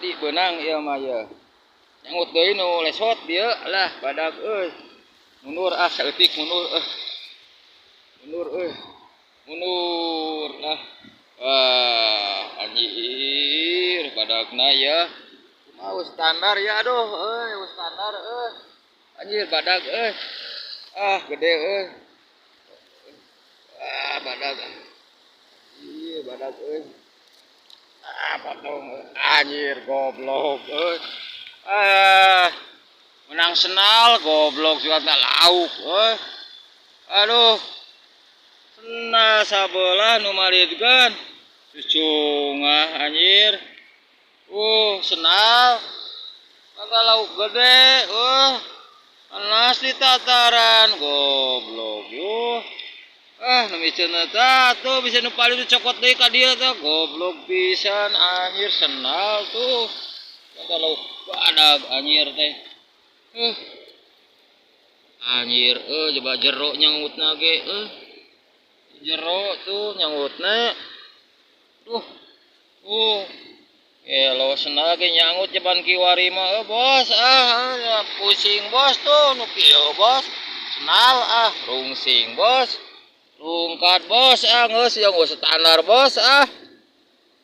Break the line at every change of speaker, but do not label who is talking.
Di beunang ieu mah ye. Nyangut deui nu lesot dieu lah badag euy. Mundur ah saeutik mundur eh. Mundur euy. Mundur lah. Wah, anjir badagna ya. Kumaha standar ya, aduh euy, standar euy. Anjir badag euy. Ah, gede euy. Ah, badag. Iya, badag euy. Ah, potong. Anjir, goblok euy. Ah, menang senal goblok juga lauk euy. Aduh. Senal sabelah nu maritkeun. Cucungah anjir. Senal. Maka lauk gede. Anas di tataran goblok yuh. Ah, nu miceun eta tuh bisa nu paling dicokot deui ka dieu teh, goblok pisan anjir, senal tuh. Maka lauk badag anjir teh. Anjir euy, coba jero nyangutna ge euy. Jero tuh nyangutna. Duh. Gelo senal ge nyangut jeban kiwari mah euy, bos. Ah, ah, pusing bos tuh nu kieu bos. Senal ah, rungsing bos. Rungkat bos ah, geus yang standar bos ah.